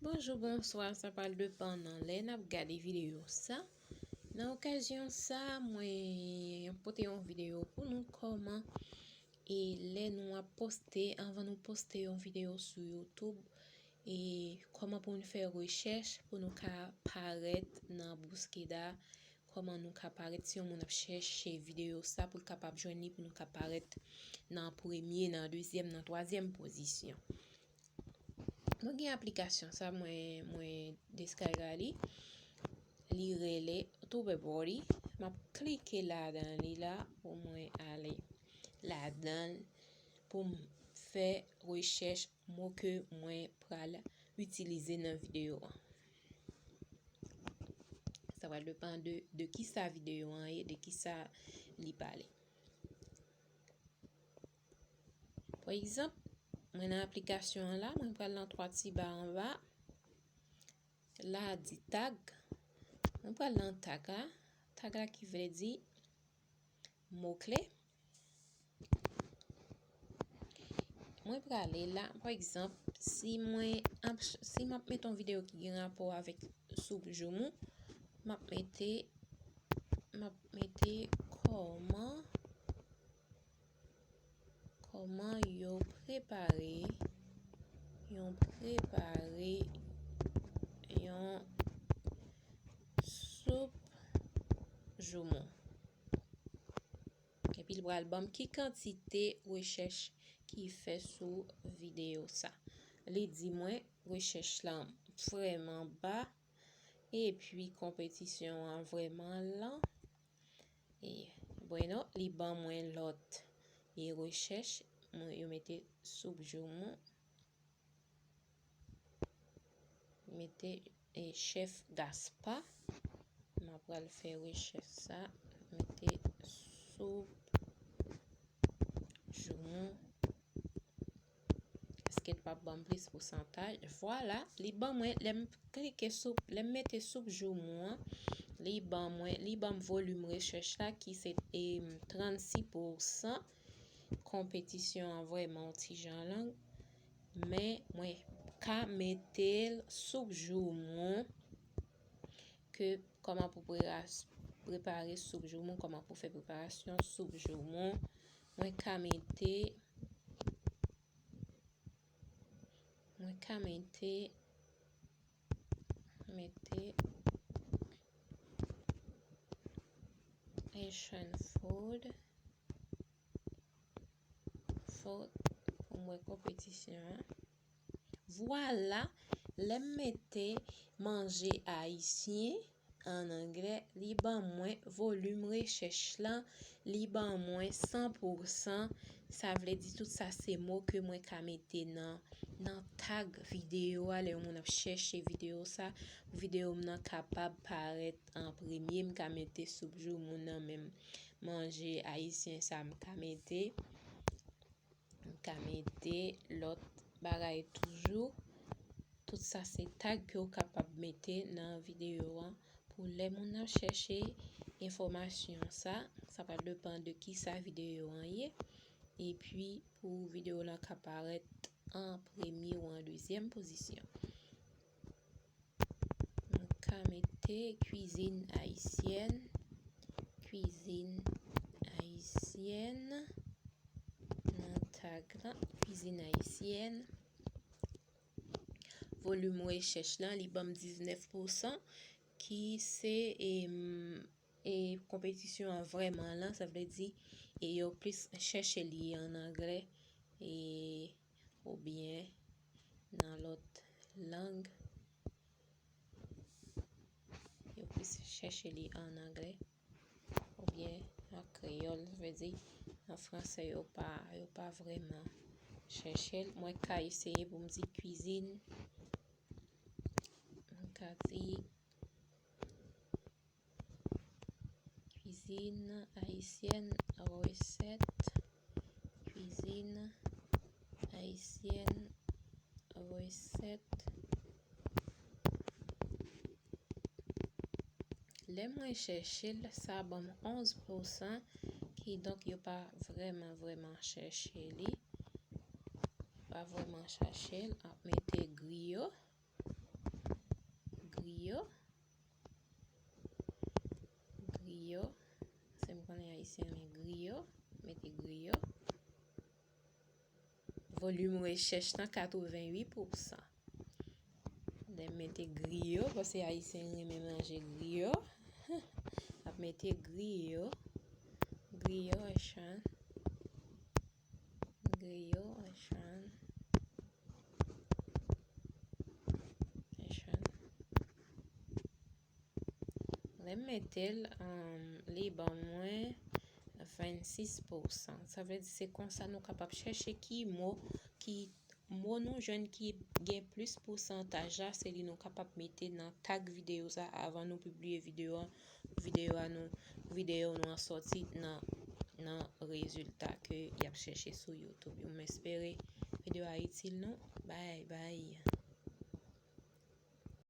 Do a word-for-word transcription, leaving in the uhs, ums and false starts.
Bonjou, bonswa, sa pral depann nan lè n ap gade videyo sa. Nan okazyon sa, mwen pote yon videyo pou nou kòman e lè nou ap poste, anvan nou poste yon videyo sou YouTube, e kòman pou nou fè rechèch pou nou ka parèt nan Bouskeda, kòman nou ka parèt si yon moun ap chèche videyo sa pou l kapab jwenn li, pou nou ka parèt nan premye, nan dezyèm, nan twazyèm pozisyon. Mwen gen aplikasyon sa, mwen, mwen deskaga li. Li rele TubeBuddy. M ap klike ladan li la pou mwen ale ladan l pou m fè rechèch mo ke mwen pral itilize nan videyo an. Sa pral depann de, de kisa videyo an ye, de kisa li pale. Pa egzanp, mwen nan aplikasyon an la, mwen pral nan twa ti ba anba. La di tag. Mwen pral nan tag la. Tag la ki vle di mo kle. Mwen prale la, pa egzanp, si mwen ap ch-, si m ap mete yon videyo ki gen rapò avèk soup joumou, m ap mete, m ap mete kòman, kòman yo prepare, yo prepare yon soup joumou. Epi l pral ban m ki kantite rechèch ki fè sou videyo sa. Li di mwen rechèch lan vrèman ba, epi konpetisyon an vrèman lan. E, bueno, li ban mwen lòt e rechèch, mwen, yo mete soup joumou. Mete, e, chèf Gaspa. M ap pral fè rechèch sa. Mete soup joumou. Èske l p ap ban m plis pousantaj? Vwala, li ban mwen, lè m klike sou, lè m mete soup joumou an, li ban mwen, li ban m volim rechèch la ki se, e, trannsis pousan. Konpetisyon an vrèman yon ti jan long, men mwen ka mete l soup joumou, ke kòman pou prera-, prepare soup joumou, kòman pou fè preparasyon soup joumou. Mwen ka mete, mwen ka mete, mete Asian food, food, pou m wè konpetisyon an. Vwala, lè m mete manje ayisyen an anglè, li ban mwen volim rechèch lan, li ban mwen san pousan. Sa vle di tout sa se mo ke mwen ka mete nan, nan tag videyo a, lè yon moun ap chèche videyo sa, videyo m nan kapab parèt an premye. M ka mete soup joumou nan menm manje ayisyen sa m ka mete. M ka mete lòt bagay toujou. Tout sa se tag ke w kapab mete nan videyo an pou lè moun nan chèche enfòmasyon sa. Sa pral depann de kisa videyo an ye. Epi pou videyo lan ka parèt an premye ou an dezyèm pozisyon. Mwen ka mete kwizin ayisyèn, kwizin ayisyèn nan tag lan, kwizin ayisyèn. Volim rechèch lan, li ban m diznèf pousan, ki se, em, e konpetisyon an vrèman lan, sa vle di, e yo plis chèche li an anglè, e oubyen nan lòt lang. Yo plis chèche li an anglè oubyen an kreyòl, sa vle di an fransè yo pa, yo pa vrèman chèche l. Mwen ka eseye pou m di kwizin, mwen ka di kwizin ayisyèn resèt, kwizin ayisyèn resèt. Lè mwen chèche l, sa ban m onz pousan, kidonk yo pa vrèman, vrèman chèche li. Yo pa vrèman chèche l, ap mete griyo. Ayisyen renmen griyo, mete griyo. Volim rechèch lan katrevenwit pousan. Lè m mete griyo, paske Ayisyen renmen manje griyo. Ap mete griyo. Griyo, echan. Griyo, echan. Echan. Lè m mete l, um, li ban mwen vennsis pousan. Sa vle di se konsa nou kapab chèche ki mo, ki mo nou jwenn ki gen plis pousantaj la, se li nou kapab mete nan tag videyo sa avan nou pibliye videyo a, videyo a nou, videyo nou an sòti nan, nan rezilta ke y ap chèche sou YouTube yo. M espere videyo a itil nou. Bye bye.